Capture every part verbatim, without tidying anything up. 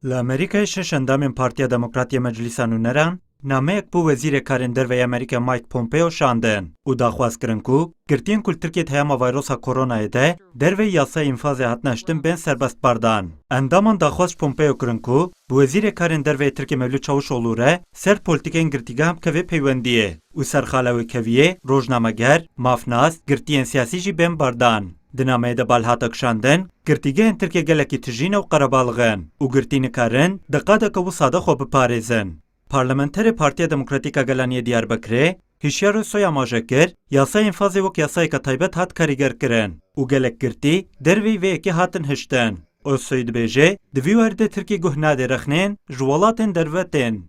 Li Amerîkayê şeş endamên Partiya Demokrat yê Meclîsa Nûneran nameyek bo Wezîrê Karên Derve yê Amerîka Mike Pompeo şandin û daxwaz kirin ku girtiyên ku li Tirkiyê di heyama vayrosa koronayê de derveyî yasayê înfazê hatine hiştin bên serbestbardan. Endaman daxwaz ji Pompeo kirin ku bi Wezîrê Karên Derve yê Tirkiyê Mevlût Çavuşoglu re ser polîtîkeyên girtîgehan bikeve peywendiyê û ser xala wê keviyê rojnameger, mafnas, girtiyên siyasî jî bên bardan. Di nameyê de bal hate kişandin, girtîgehên Tirkiyê gelekî tijî ne û qerebalix in û girtî nikarin di qadeke wisa de xwe biparêzin. Parlamenterê Partiya Demokratîk a Gelan yê Diyarbekirê, Hişyar Özsoy amaje kir, yasaya înfazê wek yasayeke taybet hat karîgerkirin û gelek girtî derveyî vê yekê hatin hiştin. Özsoy dibêje, di vî warî de Tirkiye guh nade rexnên ji welatên derve tên.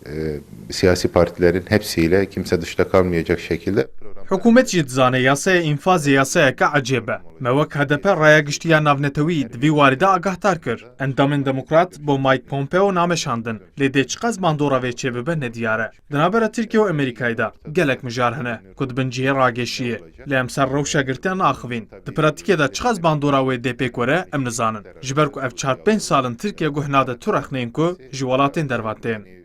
E, siyasi partilerin hepsiyle kimse dışta kalmayacak şekilde program. Hikûmet jî dizane yasaya înfazê yasayeke ecêb e. Me wek H D P raya giştî ya navnetewî di vî warî de agahdar kir. Endamên demokrat bo Mike Pompeo name şandin, lê dê çiqas bandora vê çêbibe nediyar e. Di navbera Tirkiye û Amerîkayê de gelek mijar hene ku di bin cihê ragêşiyê, lê em ser rewşa girtiyan naaxivîn. Di pratîkê de çiqas bandora wê dê pêk were, em nizanin. Ji ber ku ev çar pênc sal in Tirkiye guh nade tu rexneyên ku ji welatên derve tên.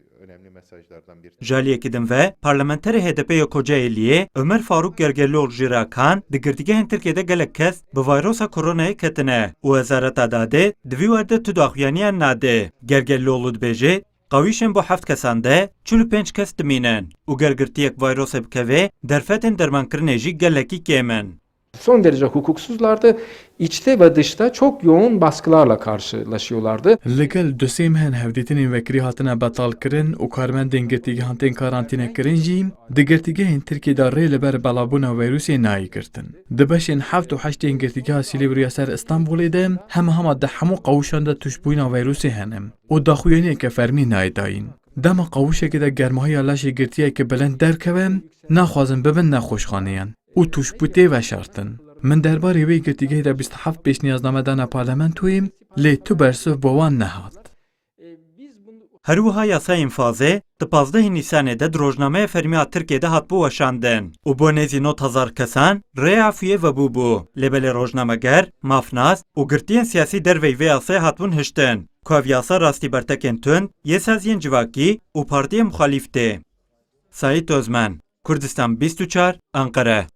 Ji aliyekî din ve, parlamenterê H D P yê Kocaeliyê Ömer Faruk Gergerlioğlu jî ragihan, di girtîgehên Tirkiyê de gelek kes bi vayrosa koronayê ketine û Wezareta Dadê di vî warî de tu daxuyaniyan nade. Gergerlioğlu dibêje, qawîşên bo heft kesan de çil û pênc kes dimînin û ger girtiyek vayrosê bikeve, derfetên dermankirinê jî gelekî kêm in. Son derece hukuksuzlardı. İçte ve dışta çok yoğun baskılarla karşılaşıyorlardı. Li gel du sê meh in hevdîtinên vekirî hatine betalkirin û karmendên girtîgehan tên karantînekirin jî di girtîgehên Tirkiyê de rê li ber belabûna vîrusê nayê girtin. Di beşên heft û heşt yên girtîgeha Silîvriya ser Stenbolê de hema hema di hemû qawişan de tuştbûyîna vîrusê hene û daxuyaniyeke fermî nayê dayîn. Dema qawişekê de germahiya laşê girtiyeke bilind derkeve, naxwazin bibin nexweşxaneyan û tûşbû tê veşartin. Min derbarê wê girtîgehê de bîst û heft pêşniyazname dane parlamentoyê, lê tu bersiv bo wan nehat. Her wiha yasaya înfazê di pazdehê Nîsanê de di rojnameya fermî a Tirkiyê de hatibû weşandin û bo nêzî nod hezar kesan rêya efûyê vebûbû. Lê belê rojnameger, mafnas û girtiyên siyasî derveyî vê yasayê hatibûn hiştin ku ev yasa rastî bertekên tund yê saziyên civakî û partiyên muxalîf tê. Saîd Özmen, Kurdistan bîst û çar, Ankara.